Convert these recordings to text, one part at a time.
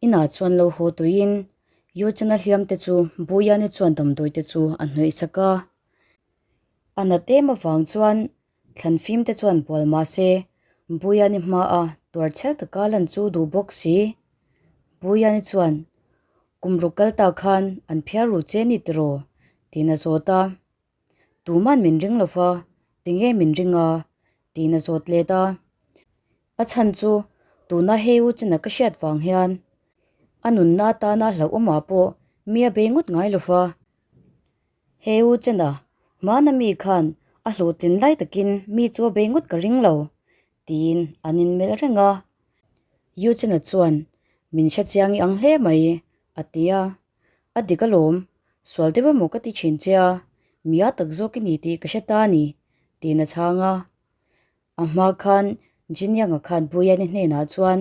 Inah chuan lo haw tuiin Yuchana hliam te chu Buyani chuan damdawi te chu a hnawih sak a. A nat em avang chuan thlan fim te chuan bual mah se Buyani hmaa tuar chhel taka lan chu duh bawk si. Buyani chuan, Kum ruk kal ta khan an phiar ru che ni tiraw? tiin a zawt a. Tuman min ring lo va, tinge min ring a? tiin a zawt let a. A chhan chu tuna hei u china ka hriat vang hian a nunna atana hlauhawmah pawh mi a bei ngawt ngai lo va. Hei u china hmana mi khan a hlawhtlin lai takin mi chu a bei ngawt ka ring lo, tiin an inmelh reng a. U china chuan min hre chiang i ang hle mai, a ti a. A dik alawm, sual deuh emaw ka ti thin che a, mi a tak zawk i ni tih ka hre ta a ni, tiin a chhang a. A hma khan Jinyanga khan Buyani hnenah chuan,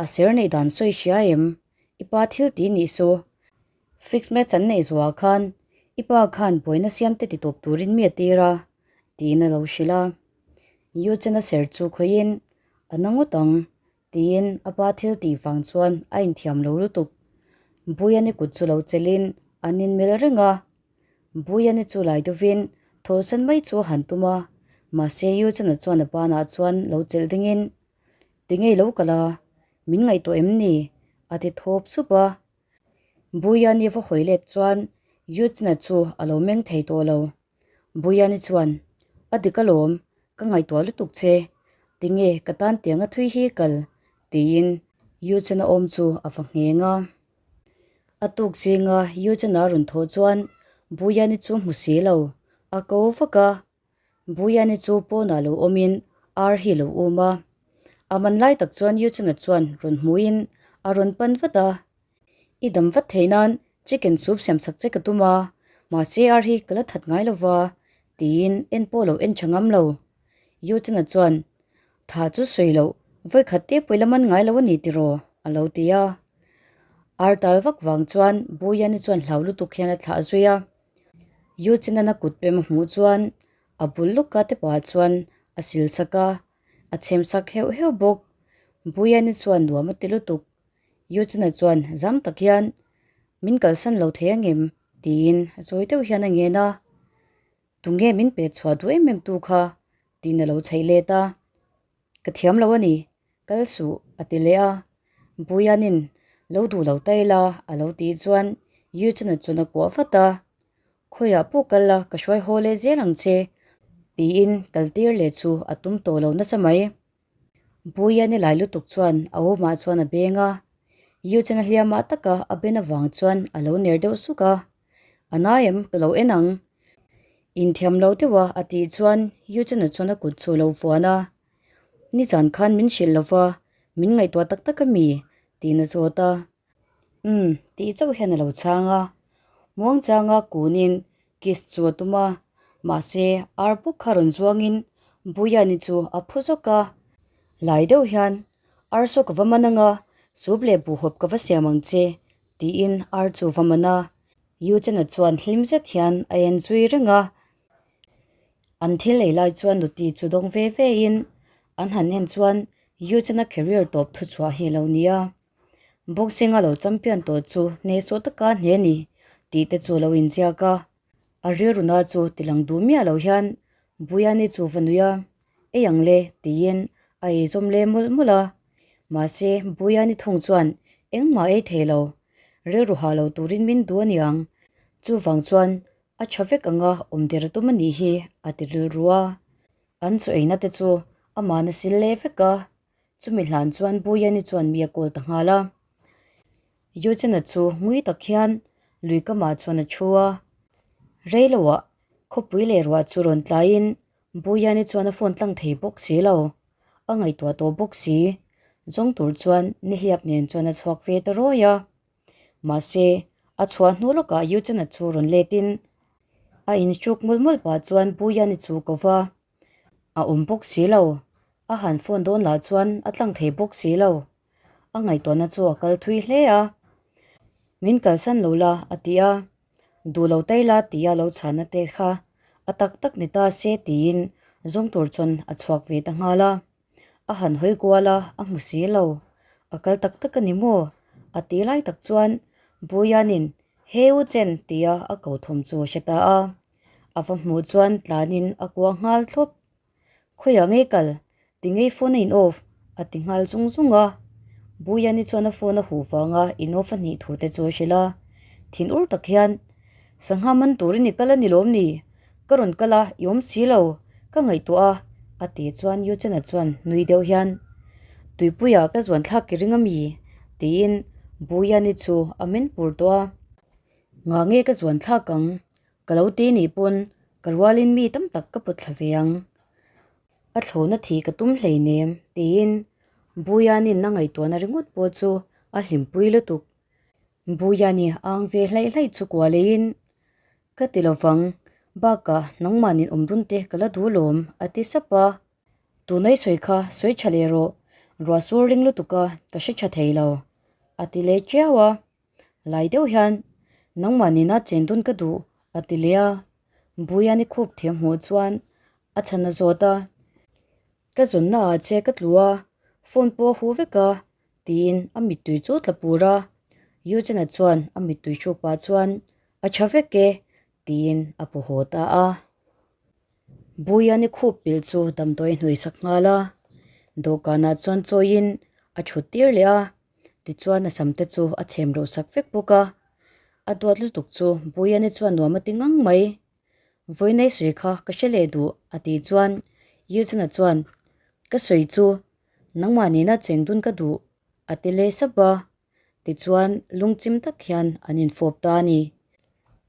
A ser neih dan sawi hria em? I pa thil ti nih saw. Fix match an neih zuah khan i pa khan buaina siam te ti tawp turin mi a tir a, tiin a lo hrilh a. Yuchen a ser chu khawiin a na ngawt ang tiin a pa thil tih vang chuan a inthiam lo lutuk. Buyani kut chu lo chelhin an inmel reng a. Buyani chu lai deuhin thawhsan mai chu a han tum a, mahse Yuchana chuan a banah chuan lo chelh dingin, Ti ngei lo kal a, min ngaihtuah em ni? a ti thawp sup a. Buyani va hawi let chuan Yuchana chu a lo meng thei tawh lo. Buyani chuan, A dik alawm, ka ngaihtuah lutuk che, tinge ka tan tianga thui hi kal? tiin Yuchana awm chu a va ngheng a. A tuk zinga Yuchana rawn thawh chuan Buyani chu hmu si lo, a ko vak a. Buyani chu pawnah lo awmin ar hi lo um a. A man lai tak chuan Yuchana chuan rawn hmuin a rawn pan vat a. I dam vat thei nan chicken soup siam sak che ka tum a, mahse ar hi ka la that ngai lo va, tiin en pawh lo en tha ngam lo. Yuchana chuan, Tha chu sawi loh, vawikhat te pawh i la man ngai lo a ni tiraw? a lo ti a. Ar tal vak vang chuan Buyani chuan hlau lutuk hian a thlah zui a. Yuchana kut pem a hmuh chuan a bul lawka te pah chuan a sil sak a, a chhem sak heuh heuh bawk. Buyani chuan nuam a ti lutuk. Yuchana chuan zam tak hian, Min kalsan lo thei angem? tiin zawi deuh hian a ngen a. Tunge min pet chhuah duh em em tu kha? tiin a lo chhaih let a. Ka thiam lo a ni, kal suh a ti leh a. Buianin lo duh lo ta ila a lo tih chuan Yuchana chuan a kuah vat a. Khawiah pawh kal la ka hruai haw leh zel ang che tiin kal tir leh chu a tum tawh lo nasa mai. Buiani lai lutuk chuan a awmah chuan a beng a, Yuchana hliamah taka a ben avang chuan a lo ner deuh suk a. A nai em ka lo en ang. Inthiam lo deuh a a tih chuan Yuchana chuan a kut chu a lo vuan a. Nizan khan min hrilh lo va, min ngaihtuah tak tak a mi? tiin a zawt a. Umm, tih chauh hian a lo chhang a. Muangchanga kunin kiss chu a tum a, mahse ar bawk kha rawn zuangin Buyani chu a phu zawk a. Lai deuh hian, Ar saw ka va man ang a, soup leh buhhawp ka va siam ang che, tiin ar chu va man a. Yuchana chuan hlim zet hian a en zui reng a. An thil ei lai chuan nuti chu dawng ve ve in an han en chuan Yuchana career tawp thu chhuah hi a lo ni a. Boxing a lo champion tawh chu hnehsawh taka hne a ni tih te chu a lo inziak a. A rilruna chu tilang duh miah lo hian Buyani chu va nui a, Ei ang le tiin a ei zawm leh mawlh mawlh a. Mahse Buyani thung chuan engmah ei thei lo, rilru hah lo turin min duh a niang. Chuvang chuan a tha vek anga awm der a tum a nih hi a ti rilru a. An chaw eina te chu amah na sil leh vek a. Chumi hlan chuan Buyani chuan mi a kawl ta nghal a. Yuchana chu ngui tak hian lui kamah chuan a thu a. Reiloah khawpui leh ruah chu rawn tlaiin Buyani chuan a phone tlang thei bawk si lo. A ngaihtuah tawh bawk si. Zawng tur chuan nihliap nen chuan a chhuak ve ta rawi a. Mahse, a chhuah hnu lawkah Yuchana chu rawn letin a inhruk mawlh mawlh pah chuan Buyani chu ko va. A awm bawk si lo. A han phone dawn lah chuan a tlang thei bawk si lo. A ngaihtuahna chu a kal thui hle a. Min kalsan lo la a ti a. Duh lo tai la tia lo chhana te kha a tak tak ni ta se tiin zawng tur chuan a chhuak ve ta nghal a. A han hawi kual a, a hmu si lo. A kal tak tak a ni maw? A ti lai tak chuan Buianin He u Chen tia a ko thawm chu a hre ta a. A va hmuh chuan tlanin a kuah nghal thlawp. Khawiah ngei kal? Ti ngei phone a in off? A ti nghal zung zung a. Buiani chuan a phone a huh vanga in off a hnih thu te chu a hrilh a. Thin ur tak hian, Sangha man turin i kal a ni lawm ni? Ka rawn kal a, i awm si lo, ka ngaihtuah a, a ti chuan Yuchana chuan nui deuh hian, Tuipuia ka zuan thlak ki ring a mi? tiin Buiani chu a men pur tawh a. Ngah nge ka zuan thlak ang? Ka lo ti nih pawn ka rualin mi tam tak ka pawt thla ve ang. A thlawhna thi ka tum hleinem tiin Buianin a ngaihtuahna ringawt pawh chu a hlimpui lutuk. Buiani ang ve hlaih hlaih chu kuah leiin ka ti lovang, bakah nangmahnin awm dun te ka la duh lawm a ti sap a. Tunai sawi kha sawi tha leh rawh, ruah sur ring lutuk a ka hre tha thei lo a ti leh chiau a. Lai deuh hian nangmah nena chen dun ka duh a ti leh a, Buiani khup thiam hmuh chuan a chhan a zawt a, Ka zawnna ah che ka tlu a, phone pawh a huh vek a tiin a mittui chu tla pur a, Eugene-a chuan a mittui hruk pah chuan a tha vek e tiin a paw haw ta a. Buiani khup pilh chu damdawi a hnuai sak nghal a, dawhkanah chuan chawiin a thut tir leh a. Tichuan a sam te chu a chhem reuh sak vek bawk a, a duat lutuk chu Buiani chuan nuam a ti ngang mai. Vawiinei sawi kha ka hre leh duh a tih chuan Eugene-a chuan ka sawi chu nangmah nena cheng dun ka duh a ti leh sap a, tichuan lungchim tak hian an infawp ta a ni.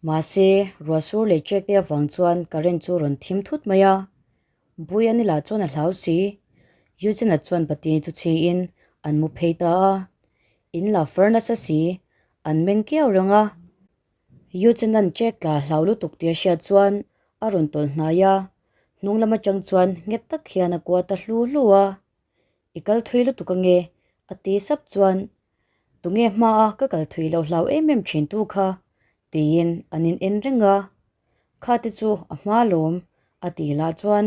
Mahse ruah sur leh check te avang chuan current chu rawn thim thut mai a, Buiani lah chuan a hlau si. Eugene-a chuan bati chu chhiin an mu phei ta a. In la far nasa si, an meng kiau reng a. Eugene-a'n check tla hlau lutuk tih a hriat chuan a rawn tawlh hnai a, hnung lam atang chuan nghet tak hian a kuat a hlu hlu a. I kal thui lutuk ange, a ti sap chuan, Tunge hmaa ka kal thui lo hlau em em thin tu kha? tiin an in en reng a. Kha te chu a hma lawm, a tih lah chuan,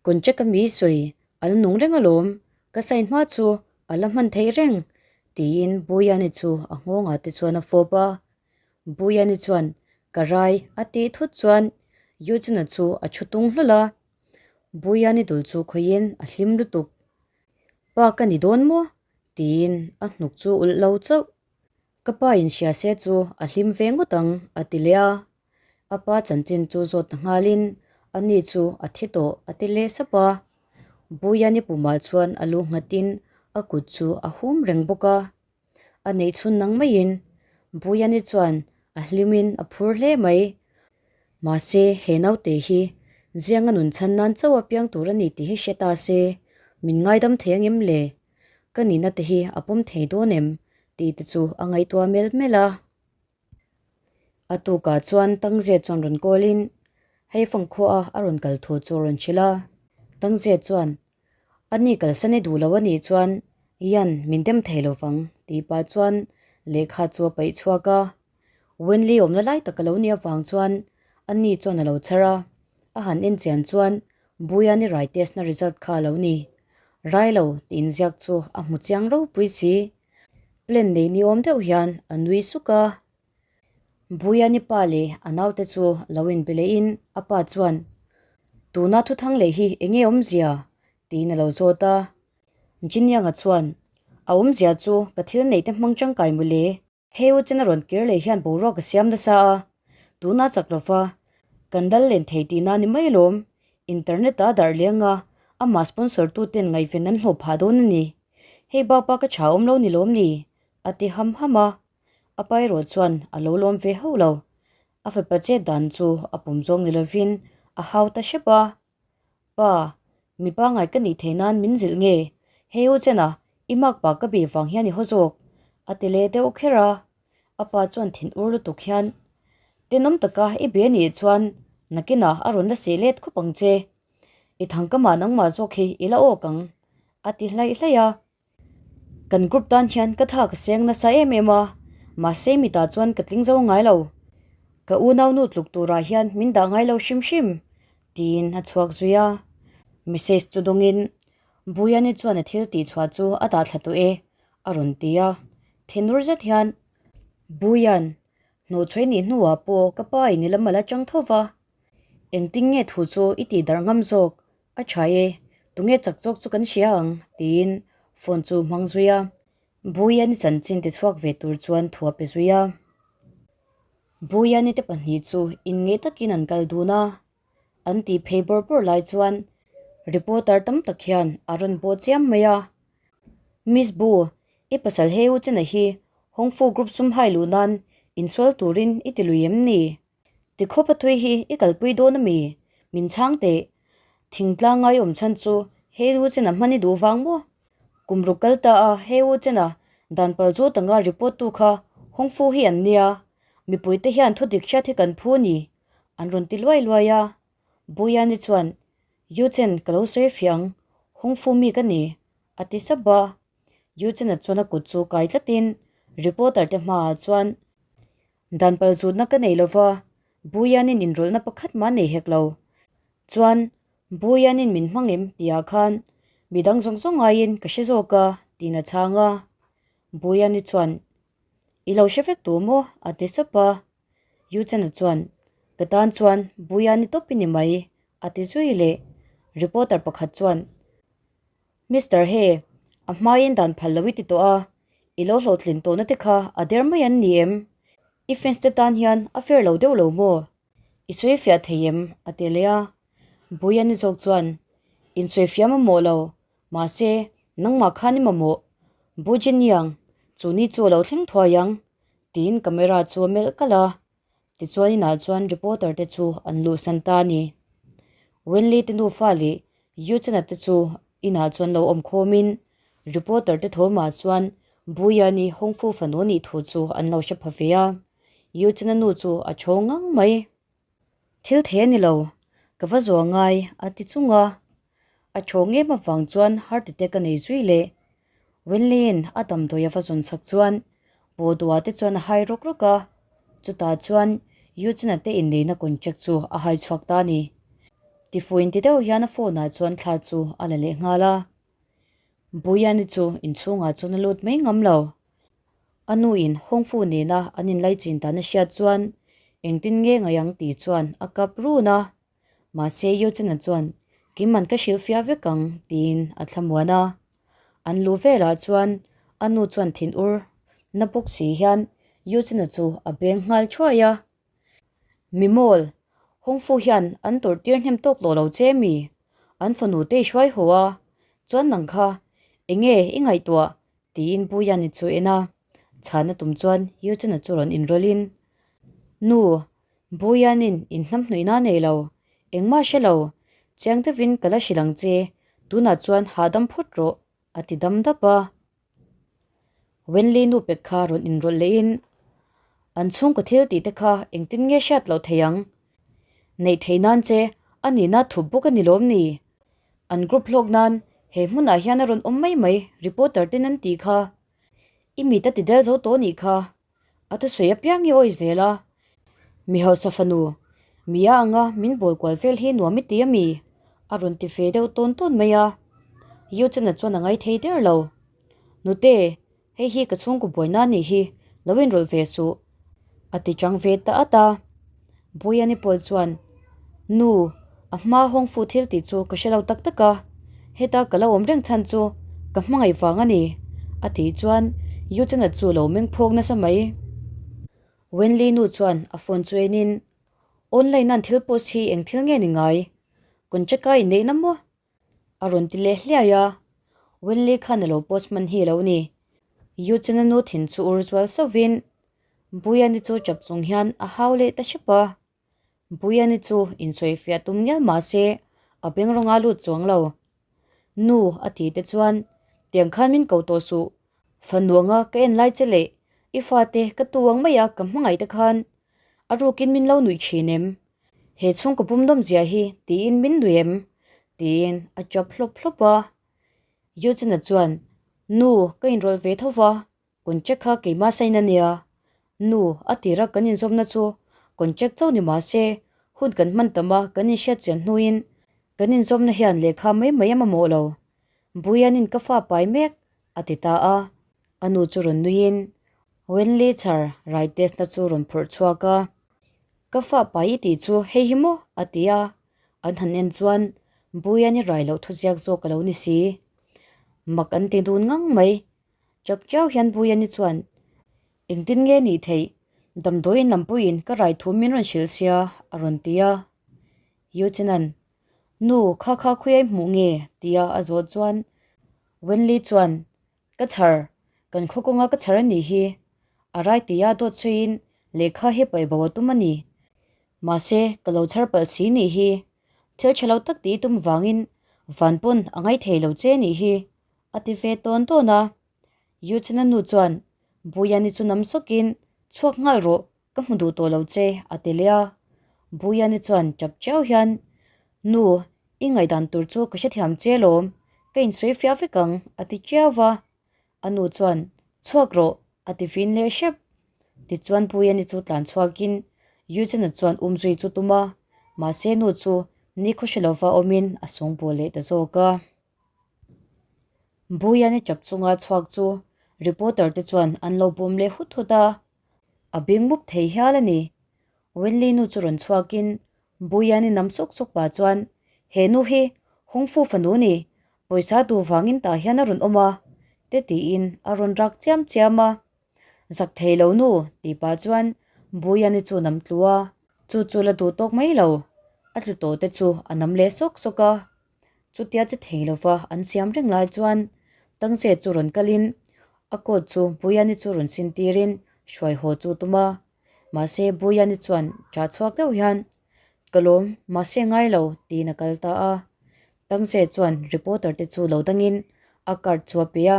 Contract a mi sawi a la nung reng alawm, ka sign hma chu a la hman theih reng, tiin Buyani chu a nghawngah te chuan a fawp a. Buyani chuan, Ka rai, a tih thut chuan Eugene-a chu a thu tung hlawl a. Buyani dul chu khawiin a hlim lutuk. Pa ka ni dawn maw? tiin a hnuk chu ulh lo chauh. Ka pa in hria se chu a hlim ve ngawt ang, a ti leh a. A pa chanchin chu zawt ta nghalin a ni chu a thi tawh a ti leh sap a. Buyani pumah chuan a lu nghatin a kut chu a hum reng bawk a. A neih chhun nang maiin Buyani chuan a hlimin a phur hle mai. Mahse he naute hi Zianga nun chhan nan chauh a piang tur a ni tih hi hre ta se, min ngaidam thei angem le? Ka nihna te hi a pawm thei dawn em? tih te chu a ngaihtuah melh melh a. A tukah chuan Tangze chuan rawn kawlin hei fangkhua a a rawn kal thu chu a rawn hrilh a. Tangze chuan, A ni kalsan i duh lo a nih chuan Ian min dem thei lo vang tih pah chuan lehkha chu a paih chhuak a. Wenli awmna lai tak a lo nih avang chuan a ni chuan a lo chhar a, a han en chian chuan Buiani rai test na result kha a lo ni. Rai lo tih inziak chu a hmu chiang ropui si. Plan nei ni awm deuh hian a nui suk a. Buiani pa leh a naute chu lo inbe lehin a pa chuan, Tuna thuthang leh hi eng nge awmzia? tiin a lo zawt a. Jinianga chuan, A awmzia chu ka thil neihte hmang tangkai mawle. Hei u chen a rawn kir leh hian boruak a siam nasa a, tuna chak lova kan dal len thei tihna ni mai alawm. Internet a darh leng a, amah sponsor tu ten ngaihven an hlawh phah dawn a ni. Hei bak bak a tha awm lo ni lawm ni? a ti ham ham a, a pa erawh chuan a lo lawm ve hauh lo. A fapa chet dan chu a pawm zawng ni lovin a hau ta hrep a. Pa, mi pangngai ka nih theih nan min zilh nge? Hei u Chena, i mak pa ka bih vang hian i haw zawk, a ti leh deuh kher a. A pa chuan thin ur lutuk hian, Tenawm taka i be anih chuan nakinah a rawn la seh let khawp ang che. I thangkamah nangmah zawk hi i la awk ang, a ti hlaih hlaih a. Kan group tan hian ka tha ka seng nasa em em a, mahse mitah chuan ka tling zo ngai lo. Ka unau nu tluk turah hian min dah ngai lo hrim hrim, tiin a chhuak zui a. Message chu dawngin, Buyani chuan a thil tih chhuah chu a dah thla tawh e, a rawn ti a. Thinur zet hian, Buian, hnawhchhuai nih hnuah pawh ka pa in i lam a la chang tho va. Engtin nge thu chu i tih darh ngam zawk? A tha e, tunge chak zawk chu kan hria ang, tiin phone chu hmang zui a. Buian i chanchin ti chhuak ve tur chuan thu a pe zui a. Buian i te pahnih chu inngeih takin an kal dun a. An tih phei bawrh bawrh lai chuan reporter tam tak hian a rawn bawh chiam mai a. Miss Bu, i pasal hei u chena hi Hongfu Group sum hai luh nan insual turin i ti lui em ni? Tikhawp a thui hi i kalpui dawn a mi? Min chhang teh. Thingtlang ngai awm chhan chu hei u chena hman i duh vang maw? Kum ruk kal ta a hei u chena dan pal zu tanga report tu kha Hongfu hi an nia. Mipuite hian thudik hriat hi kan phu ni. An rawn ti luai luai a, Buyani chuan, Yuchen, ka lo sawi fiah ang, Hongfu mi ka ni, a ti sap a. Yuchen-a chuan a kut chu kai tlatin reporter te hmaah chuan, Dan pal zutna ka nei lova, Buyanin inrawlhna pakhat mah nei hek lo. Chuan, Buyanin min hmang em? tihah khan midang zawng zawng aiin ka hre zawk a, tiin a chhang a. Buyani chuan, I lo hre vek tawh maw? a ti sap a. Yuchana chuan, Ka tan chuan Buia ni tawp i ni mai, a ti zui leh. Reporter pakhat chuan, Mister He, a hmaiin dan phal lo i ti tawh a, i lo hlawhtlin tawhna te kha a der mai an ni em? I fans te tan hian a fair lo deuh lo maw? I sawi fiah thei em? a ti leh a. Buia ni zawk chuan, Insawi fiah mamawh lo, mahse, nangmah khan i mamawh. Bujiniang, chu ni chu a lo thleng thuai ang. Tiin camera chu a melh kalh a, tichuan inah chuan reporter te chu an luhsan ta a ni. Wenley te nufa leh Yuchana te chu inah chuan lo awm khawmin reporter te thawmah chuan Buyani Hongfu fanu nih thu chu an lo hre pha ve a, Yuchana nu chu a thaw ngang mai. Thil thei a ni lo, ka va zuah ngai a ti chung a. A thawng em avang chuan heart attack a nei zui leh. Wenley-in a damdawi a va zawn chak chuan Pawhdua te chuan a hai rawk rawk a, chutah chuan Eugene-a te inneihna contract chu a hai chhuak ta a ni. Tifuin ti deuh hian a phone-ah chuan thla chu a la leh nghal a. Buyani chu inchhungah chuan a lut mai ngam lo. A nuin Hongfu nena an inlaichin dan a hriat chuan engtin nge ngaih ang tih chuan a kap run a. Mahse Yochana chuan Kiman ka hrilhfiah vek ang tiin a thlamuan a. An luh velah chuan a nu chuan thinur na bawk si hian Yochana chu a beng nghal thuai a. Mimawl, Hongfu hian an tawrh tir hnem tawk tawh lo che mi? An fanu te i hruai haw a, chuan nang kha enge i ngaihtuah Tiin Pu Yani chu en a, chhana tum chuan Yuchana chu rawn inrawlhin, Nu, Pu Yanin in hnamhnuihna a nei lo, engmah hre lo, chiang deuhin ka la hrilh ang che, tunah chuan hahdam phawt rawh, a ti dam dap a. Wenley nu pek kha rawn inrawlh lehin, An chhungkaw thil tih te kha engtin nge hriat loh thei ang? Neih theih nan che a nihna thup bawk a ni lawm ni? An group hlawk nan he hmunah hian a rawn awm mai mai reporter ten an tih kha. I mit a ti del zo tawh nih kha. A thusawi apiang hi awi zel a. Mi hausa fanu, mi a anga min bawl kual vel hi nuam i ti a mi? A rawn ti fe deuh tawn tawn mai a. Yuchana chuan a ngai thei der lo. Nute, Hei hi ka chhungkaw buaina a nih hi, lo inrawlh ve suh, a ti chang ve ta at a. Buyani pawh chuan, Nu, a hma hawng fu thil tih chu ka hre lo tak tak a, heta ka lo awm reng chhan chu ka hmangaih vang a ni, a tih chuan Yuchana chu lo meng phawk nasa mai. Wenli nu chuan a phone chu enin, Online an thil post hi eng thil nge ni ngai? Contract a inneihna maw? A rawn ti leh hliai a, Wenley khan a lo post hman hi a lo ni. Yuchena nu thin chu ur zual sauvin Buyani chu chap chung hian a hau leh ta hrep a. Buyani chu insawifiah tum ngial mah se a beng rawnga lut chuang lo. Nu a tih te chuan tiang khan min ko tawh suh, fanu anga ka en lai che leh i fate ka tu ang maia ka hmangaih te khan a rukin min lo nuih thin em? He chhungkaw pum dawm zia hi tiin min nui em? tiin a chap hlawp hlawp a. Yuchana chuan, Nu, ka inrawlh ve tho va, contract kha keimah sign a nia. Nu, a tira kan inzawmna chu contract chauh ni mah se, hun kan hman tam a kan inhriat chian hnuin kan inzawmna hian lehkha mai mai a mamawh lo. Buianin ka fa pai mek, a ti ta a. A nu chu rawn nuiin. Wenley chhar rai test na chu rawn phawrh chhuak a, Ka fa pai i tih chu hei hi maw? a ti a, an han en chuan Buiani rai loh thuziak zawk a lo ni si. Mak an ti dun ngang mai. Chap chiau hian Buiani chuan, Engtin nge nih theih? Damdawiin lam pawhin ka rai thu min rawn hrilh sia, a rawn ti a. Yuchenan, Nu, kha kha khawiai hmuh nge? tia a zawh chuan Wenley chuan, Ka chhar, kan khaw kawnga ka chhar a nih hi. A rai tia dawt sawiin lehkha hi paih bo a tum a ni. Mahse, ka lo chhar palh si nih hi. Thil tha lo tak tih tum vangin van pawn a ngaithei lo che nih hi, a ti ve tawn tawn a. Yuchina nu chuan Buyani chu nam sawkin, Chhuak nghal rawh, ka hmu duh tawh lo che, a ti leh a. Buyani chuan tap chiau hian, Nu, i ngaihdan tur chu ka hrethiam che lawm, ka insawi fiah vek ang, a ti chiau va. A nu chuan, Chhuak rawh, a ti fin leh hrep. Tichuan Buyani chu tlan chhuakin Yuchina chuan umzui chu tum a, mahse nu chu nikhaw hre lova awmin a sawngbawl leh ta zawk a. Buyani tap chunga chhuak chu reporter te chuan an lo bawm leh hut hut a, a bing mup thei hial a ni. Wenli nu chu rawn chhuakin Buyani nam sawk sawk pah chuan, He nu hi Hongfu fanu ni, pawisa duh vangin tah hian a rawn awm a, te tiin a rawn rak chiam chiam a. Zak thei lo nu, tih pah chuan Buyani chu nam tlu a, chu chu la duh tawk mai lo, a tlu tawh te chu a nam leh sawk sawk a. Chutia che thei lova an siam reng lai chuan Tangse chu rawn kalin a coat chu Buyani chu rawn sin tirin hruai haw chu tum a. Mahse Buyani chuan ṭah chhuak deuh hian, Ka lawm, mahse ngai lo, tiin a kal ta a. Tangse chuan reporter te chu lo dangin a card chu a pe a.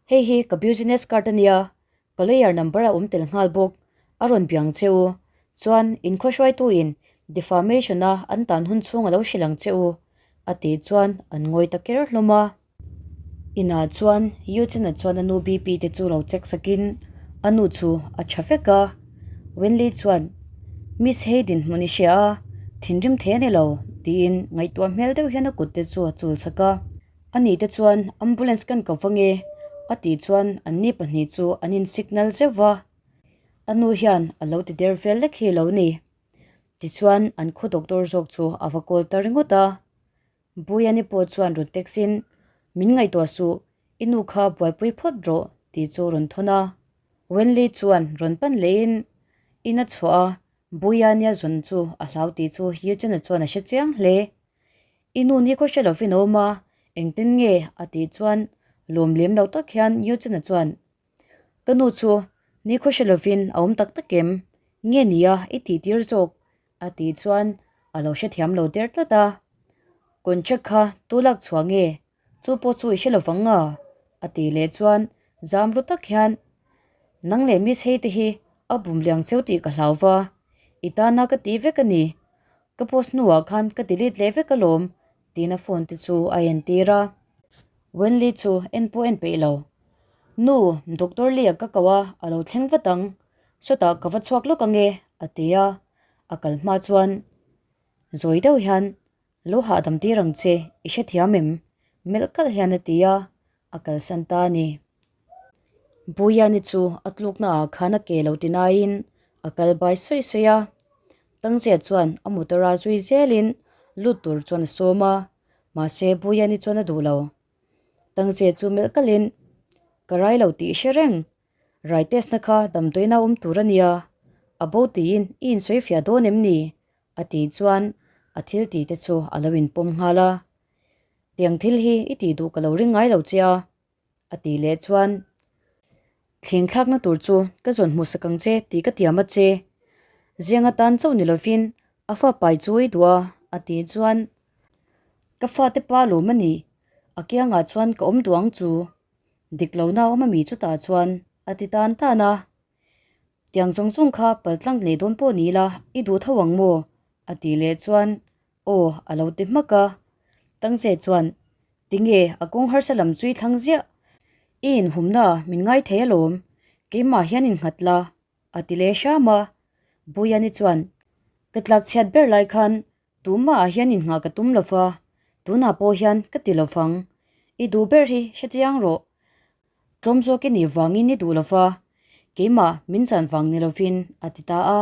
Hei hi ka business card a nia, Ka lawyer number a awm tel nghal bawk, a rawn biang che u. Chuan in khawhruaituin defamation a an tan hun chhung a lo hrilh ang che u, a tih chuan an ngawi ta ker hlawm a. Inah chuan Eugene-a chuan a nu BP te chu lo check sakin a nu chu a tha vek a. Wenley chuan, Miss hei dinhmun i hria a, thinrim thei a ni lo, tiin ngaihtuah hmel deuh hian a kut te chu a chul sak a. A ni te chuan ambulance kan ko vang e a tih chuan an ni pahnih chu an in signal zeuh va, a nu hian a lo ti der vel lek hi lo ni. Tichuan an khaw doctor zawk chu a va call ta ringawt a, Buyani pawh chuan rawn text in min ngaihtuah suh, i nu kha buaipui phawt rawh tih chu rawn thawn a. Wenley chuan rawn pan leh in in a chhuah a, Buyani a zawn chu a hlau tih chu Eugene-a chuan a hre chiang hle. I nu ni khaw hre lovin a awm a, engtin nge? a tih chuan lawm lem lo tak hian Eugene-a chuan, Ka nu chu ni khaw hre lovin a awm tak tak em? Nge nia i tih tir zawk? a tih chuan a lo hrethiam lo der tlat a. Contract kha tu lak chhuah nge? Chu pawh chu i hre lovang nga? a tih leh chuan zam ru tak hian, Nang leh Miss Hei te hi a bum liang cheu tih ka hlau va, i tana ka tih vek a ni. Ka post hnuah khan ka delete leh vek alawm tiin a phone te chu a entir a. Wenley chu en pawh en peih lo. Nu, Doctor Lee-a ka ko a, a lo thleng vat ang. Sawtah ka va chhuak lawk ange, a ti a. A kal hma chuan zawi deuh hian, Lo hahdam tir ang che, i hrethiam em? Melh kalh hian a ti a, a kalsan ta a ni. Buyani chu a tlukna ah khan a ke lo ti naiin a kal bai sawi sawi a. Tangzia chuan a motor a zui zelin lut tur chuan a sawm a, mahse Buyani chuan a duh lo. Tangzia chu melh kalhin, Ka rai lo tih i hre reng, rai test na kha damdawiina awm tur a nia, a bo tiin i insawi fiah dawn em ni? A tih chuan a thil tih te chu a lo inpawm nghal a. Tiang thil hi i tih duh ka lo ring ngai lo che a, a tih leh chuan Thleng thlakna tur chu ka zawn hmuh sak ang che tih ka tiam a che. Ziang atan chauh ni lovin a fa pai chu i duh a, a tih chuan Ka fate pa lawm a ni, a kiangah chuan ka awm duh ang chu. Dik lohna a awm a mi chutah chuan, a ti tan tan a. Tiang zawng zawng kha paltlang leh dawn pawh ni ila i duh tho ang maw? a tih leh chuan Aw a lo ti hmak a. Tangze chuan Tinge a kawng harsa lam chu i thlang ziah. I inhumna min ngai thei alawm, keimah hian innghat la a ti leh hram a. Buyani chuan Ka tlak chhiat ber lai khan tumah ah hian innghah ka tum lo va, tunah pawh hian ka ti lo vang. I duh ber hi hrechiang rawh. Tlawm zawk i nih vangin i duh lo va. Keimah min chan vang ni lovin a ti ta a.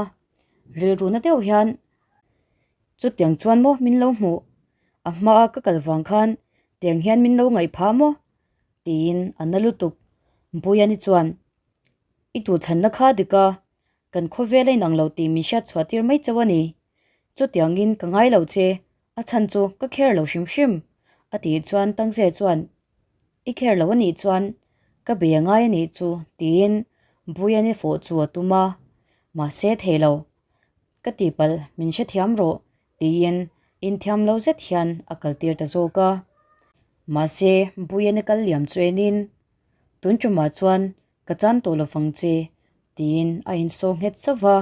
Rilru na deuh hian chutiang chuan maw min lo hmuh? A hmaa ka kal vang khan tiang hian min lo ngaih phah maw? tiin a na lutuk. Buyani chuan I duhthlanna kha dik a, kan khawvel a inang lo tih min hriat chhuah tir mai chauh a ni. Chutiangin ka ngai lo che, a chhan chu ka kher lo hrim hrim, a tih chuan Tangze chuan, I kher lo a nih chuan ka bei a ngai a nih chu, tiin Buyani fawh chu a tum a. Mahse thei lo, ka tihpalh min hrethiam rawh, tiin inthiam lo zet hian a kaltir ta zawk a. Mahse Buyani kal liam chu enin, Tun tumah chuan ka chan tawh lo vang che, tiin a insawh nghet sauh va.